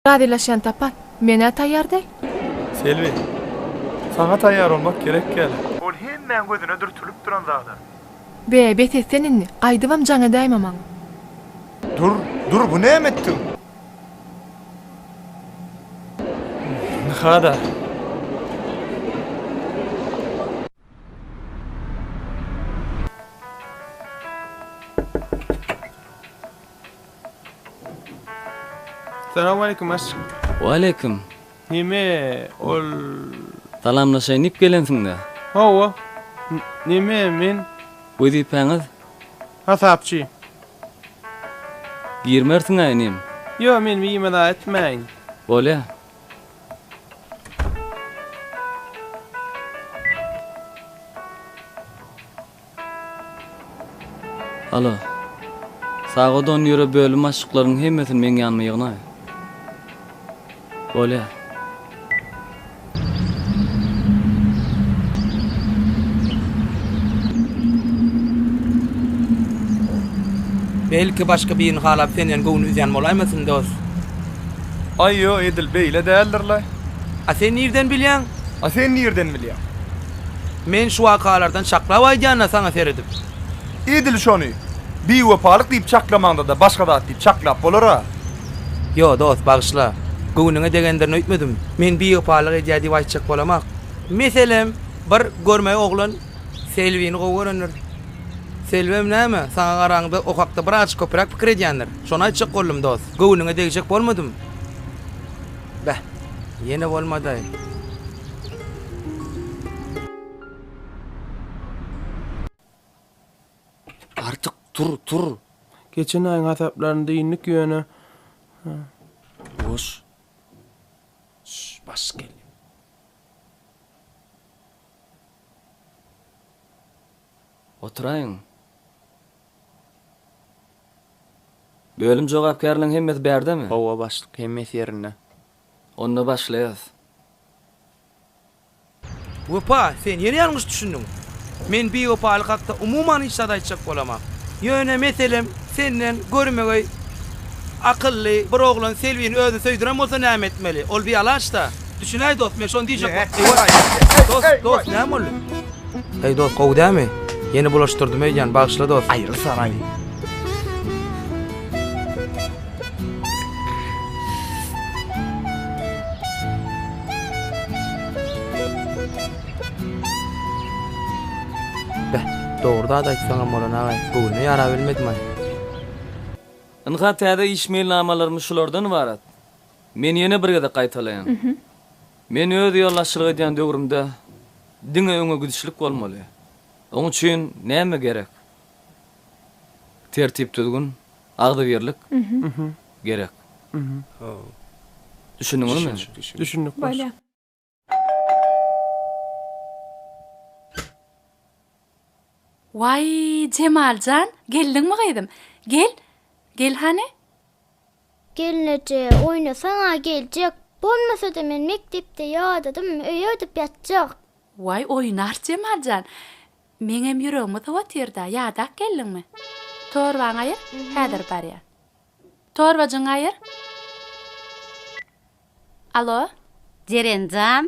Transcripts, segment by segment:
Razylaşýan tapar. Men-ä taýýar däl. Selbi, saňa taýýar bolmak gerek ýaly. Ol hemmäň gözüne dürtülip duran zada. Be, bes et sen indi. Gaýdybam jaň edäýme maňa. Dur, dur, bu näme etdigiň? Ynha-da. Salowmaleýkim başlyk. Waleýkim. Neme ol. Salamlaşaýyn diýip gelensiňdä. Hawa. Neme men. Wezipäňiz? Hasapçy. Girmersiň-ä inim. Ýo men bimaza etmäýin. Bolýa. Alo. Sagat on ýöre bölüm başlyklarynyň hemmesini meň ýanyma ýygnaý. Bolýa. Belki başga birini halap senden göwün üzýän bolaýmasyn dos. Aý ýo edil beýle däldirlaý. A sen nirden bilýäň? A sen nirden bilýäň? Men şu wakalardan çaklap aýdýan-da saňa seredip. Edil şony biwepalyk diýip çaklamaňda-da başga zat diýip çaklap bolar-a. Ýo, dost, bagyşla. Göwnüňe degendirin öýtmedim. Men biwepalyk edýä diýip aýtjak bolamak. Meselem, bir görmeý oglan Selbini gowy görendir. Selbem näme, saňa garaňda o hakda birazjyk köpräk pikir edýändir. Şony aýtjak boldum, dost. Göwnüňe degjek bolmadym. Beh, ýene bolmady-aý. Artyk tur, tur. Geçen aýyň hasaplaryny dyndyk ýöne. Boş. Şş, baş gelýär. Oturaýyň. Bölüm jogapkärleriň hemmesi bärdemi? Hawa, başlyk, hemmesi ýerinde. Onda başlaýas. Wepa, sen ýene ýalňyş düşündiň. Men biwepalyk hakda umuman hiç zat aýtjak bolamak. Ýöne meselem, senden görmegeý, akylly bir oglan Selbini özüne söýdüren bolsa näme etmeli? Ol bialaç-da. Düşünäý dost, men şony diýjek Dost, dost, näme boldy? Heý dost, gowy dälmi? Ýene bulaşdyrdym öýdýän, bagyşla dost. Aýrylsanaý. Beh, dogry zat aýtsaňam bolan-agaý, göwnüne ýarabilmedim-aý. Ynha täze iş meýilnamalarymyz şulardan ybarat. Men ýene bir gezek gaýtalaýan. Men öz ýolbaşçylyk edýän döwrümde diňe öňe gidişlik bolmaly. Oň üçin näme gerek? Tertip-düzgün, agzybirlik gerek. Düşündiňizmi? Düşündik başlyk. Waý, Jemal jan, geldiňmi gyzym? Gel, gel hany. Gelneje, oýnasaň-a geljek. Bolmasa-da men mekdepde ýadadym, öýe gidip ýatjak. Waý, oýnar Jemal jan. Meňem ýüregimi sowatyr-da, ýadap geldiňmi? Torbaňy aýyr, häzir barýan. Torbajygyňy aýyr. Alo? Jeren jan.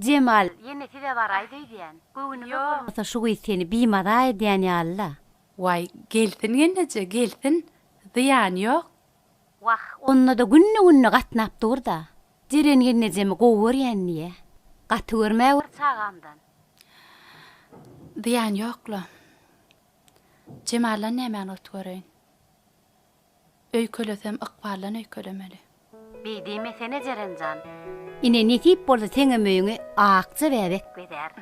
Jemal ýene size baraýdy öýdýän. Göwnüme bolmasa şu gyz seni bimaza edýän ýaly-la. Waý, gelsin gelneje, gelsin. Zyýany ýok. Wah, onda-da günde-günde gatnap dur-da. Jeren gelnejemi gowy görýän diýýä. Gaty görmäwer çagamdan. Zyýany ýok-la. Jemaldan nämäni ot göreýin. Öýkelesem ykbaldan öýkelemeli. Beý diýmesene Jerenjan. Ine nesip bolsa seňem öýüňi akja bäbek bezär.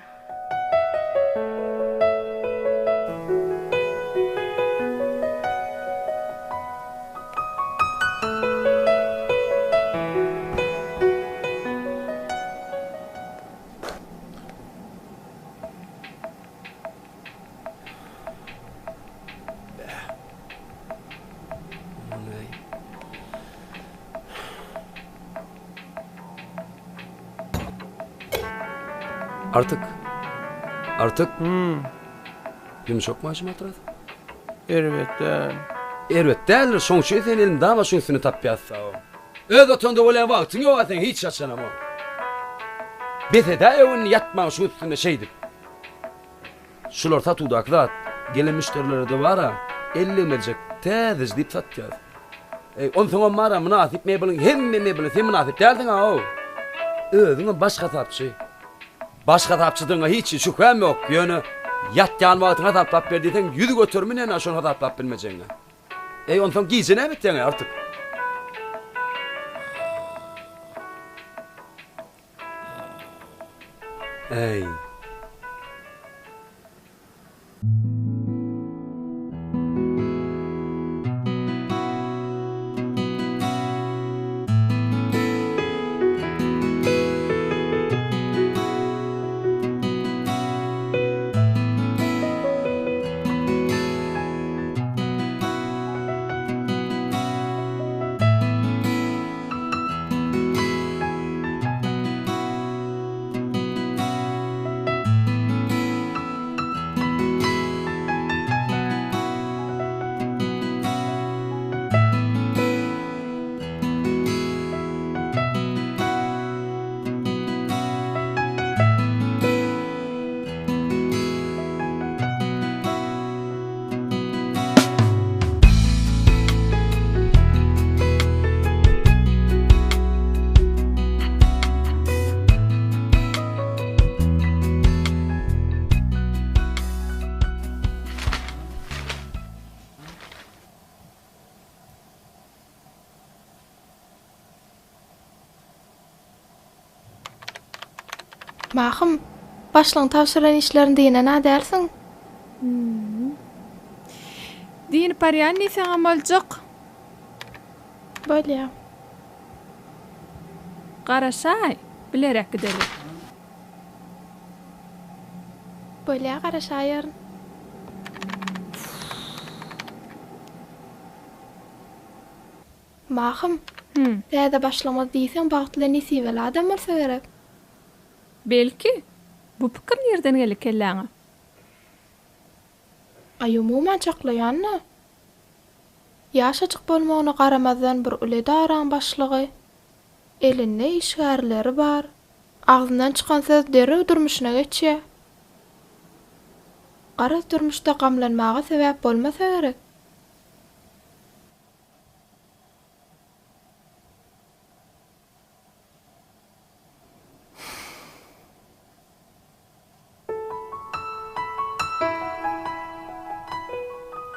Artyk. Artyk. Hmm. Ýumşakmy şu matras? Erbet däl. Erbet däldir, şoň üçin seni elmydama şuň üstünde tapýas-da. Öz otagynda bolýan wagtyň ýog-a seň hiç haçanam. Bes edäý indi ýatmaň şuň üstünde şeýdip. Şular satuwdaky zat, gelen müşderilere-de bar-a, ellemejek, täzeje diýip satýas. Eý, onsoňam bar-a, mynasyp mebeliň hemme mebeli, sen mynasyp dälsiň-a-ow. Özüňem baş hasapçy. Baş hasapçydygyňa hiç hili şübhäm ýok, ýöne ýatýan wagtyňy hasaplap ber diýseň, ýüz göterimi näme şony hasaplap bilmejegiňe. Eý, onsoň gije näme etýäň-eý, Artyk? Eý. Mahym, başlygyň tabşyran işlerini dynan-a dälsiň? Dynyp barýan diýseňem boljak. Bolýa. Garaşaý, bileräk gideli. Bolýa, garaşaýaryn. Mahym, täze başlygymyz diýseň bagtly nesibeli adam bolsa gerek. Belki, bu pikir nirden geldi kelläňe? Aý umuman çaklaýan-da. Ýaşajyk bolmagyna garamazdan bir uly edaraň başlygy. Elinde işgärleri bar. Agzyndan çykan söz derrew durmuşyna geçýär. Garaz durmuşda gamlanmaga sebäp bolmasa gerek.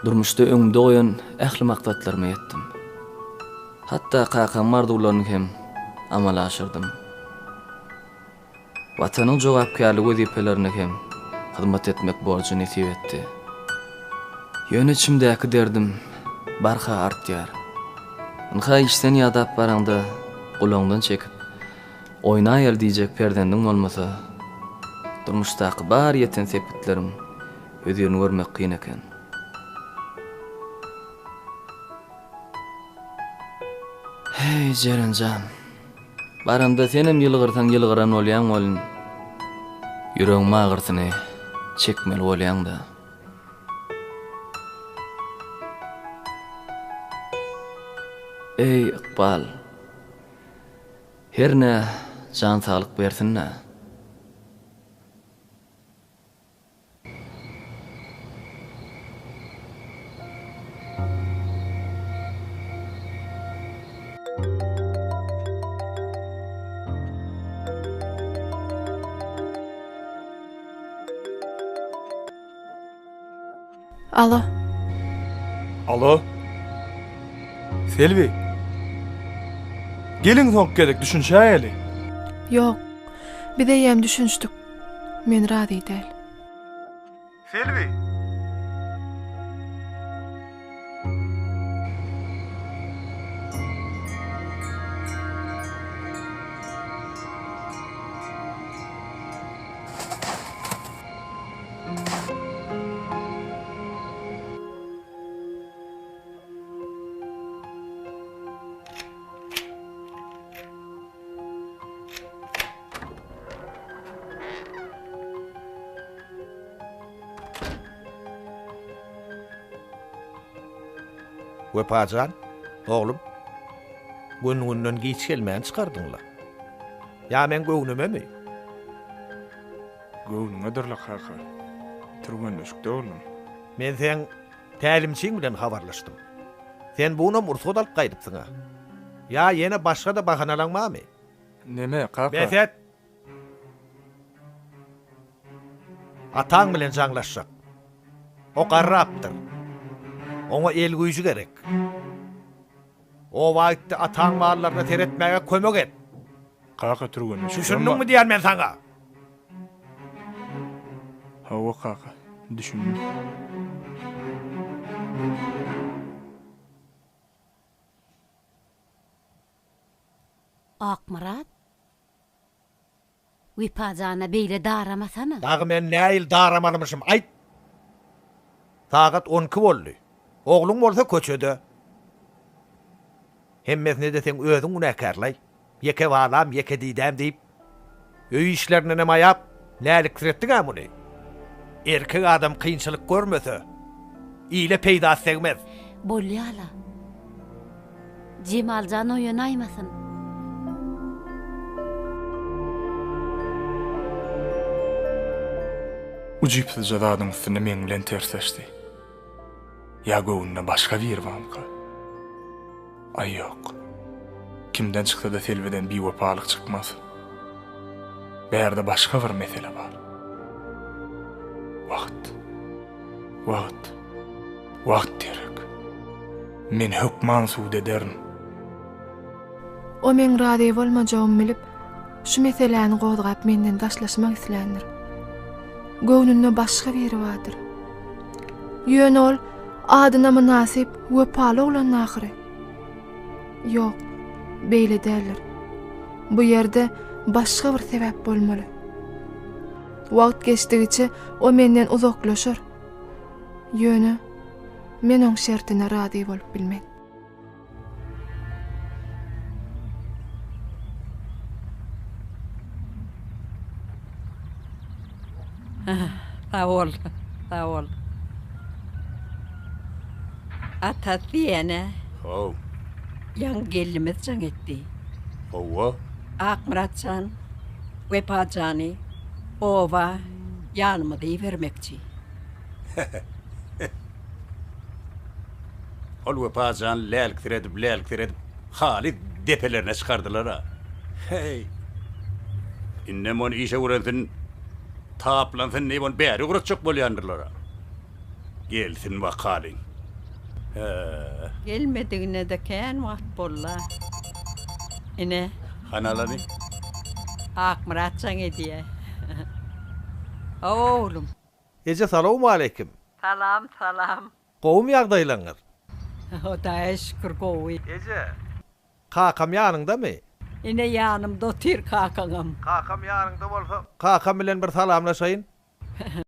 Durmuşda öňümde goýan ähli maksatlaryma ýetdim. Hatda kakamyň arzuwlaryny hem amala aşyrdym. Watanyň jogapkärli wezipelerine hem hyzmat etmek borjy nesip etdi. Ýöne içimdäki derdim barha artýar. Ynha işden ýadap baraňda gulagyňdan çekip, oýnaýaly diýjek perzendiň bolmasa, durmuşdaky bar ýeten sepgitleriň hözirini görmek kyn eken. Heý, Jeren jan! Baramda senem ýylgyrsaň ýylgyran bolýaň welin, ýüregiň agyrsyny çekmeli bolýaň-da. Eý, ykbal! Hernä jan saglyk bersin-dä. Alo. Alo. Selbi. Geliň soňky gezek düşünşäýeli. Ýok. Biz eýýäm düşünişdik. Men razy däl. Selbi! Wepajan, oglum, gün-günden giç gelmäni çykardyň-la. Ýa meň göwnümemi? Göwnüňedir-le kaka. Türgenleşikde boldum. Men seň tälimçiň bilen habarlaşdym. Sen bu günem rugsat alyp gaýdypsyň-a. Ýa ýene başga-da bahanalaň barmy? Neme, kaka? Bes et! Ataň bilen jaňlaşjak. O garrapdyr. Oňa el güýji gerek. Oba gitde ataň mallaryna seretmäge kömek et. Kaka türgenleşik. Düşündiňmi diýýän men saňa? Hawa kaka, düşündim. Akmyrat, Wepa jana beýle daramasana. Dagy men nähili daramalymyşym, aýt! Sagat on iki boldy. Ogluň bolsa köçede. Hemmesine-de seň özüň günäkärlaý. Ýeke balam, ýeke didäm diýip, öý işlerindenem aýap, läliksiretdiň-ä muny. Erkek adam kynçylyk görmese, ile peýdasy degmez. Bolýa-la. Jemaljan oýanaýmasyn. Ujypsyzja zadyň üstünde meň bilen tersleşdi. Ýa göwnüne başga biri barmyka? Aý ýok. Kimden çyksa-da Selbiden biwepalyk çykmaz. Bärde başga bir mesele bar. Wagt. Wagt. Wagt gerek. Men hökman sud ederin. O meň razy bolmajagymy bilip, şu meseläni gozgap menden daşlaşmak isländir. Göwnünde başga biri bardyr. Ýöne ol adyna mynasyp wepaly oglandy ahyry. Ýok, beýle däldir. Bu ýerde başga bir sebäp bolmaly. Wagt geçdigiçe o menden uzaklaşar. Ýöne men oň şertine razy bolup bilmen. Sag bol, sag bol. Ata diýene. How. Ýaňy gelnimiz jaň etdi. Howwa. Akmyrat jan, Wepa jany oba ýanymyza ibermekçi. Ol Wepa jany läliksiredip, läliksiredip, halys depelerine çykardylar-a. Heý! Indem ony işe öwrensin, taplansyn diýip, ony bäri ugratjak bolýandyrlar-a. Gelsin bakalyň. Hä. Gelmedigine-de kän wagt boldy-a. Ine. Hany alany? Akmyrat jaň edýä. Hawa, oglum. Eje salowmaleýkim. Salam, salam. Gowumy ýagdaýlaňyz? Hudaýa şükür gowy. Eje, kakam ýanyňdamy? Ine ýanymda otyr kakaňam. Kakam ýanyňda bolsa, kakam bilen bir salamlaşaýyn.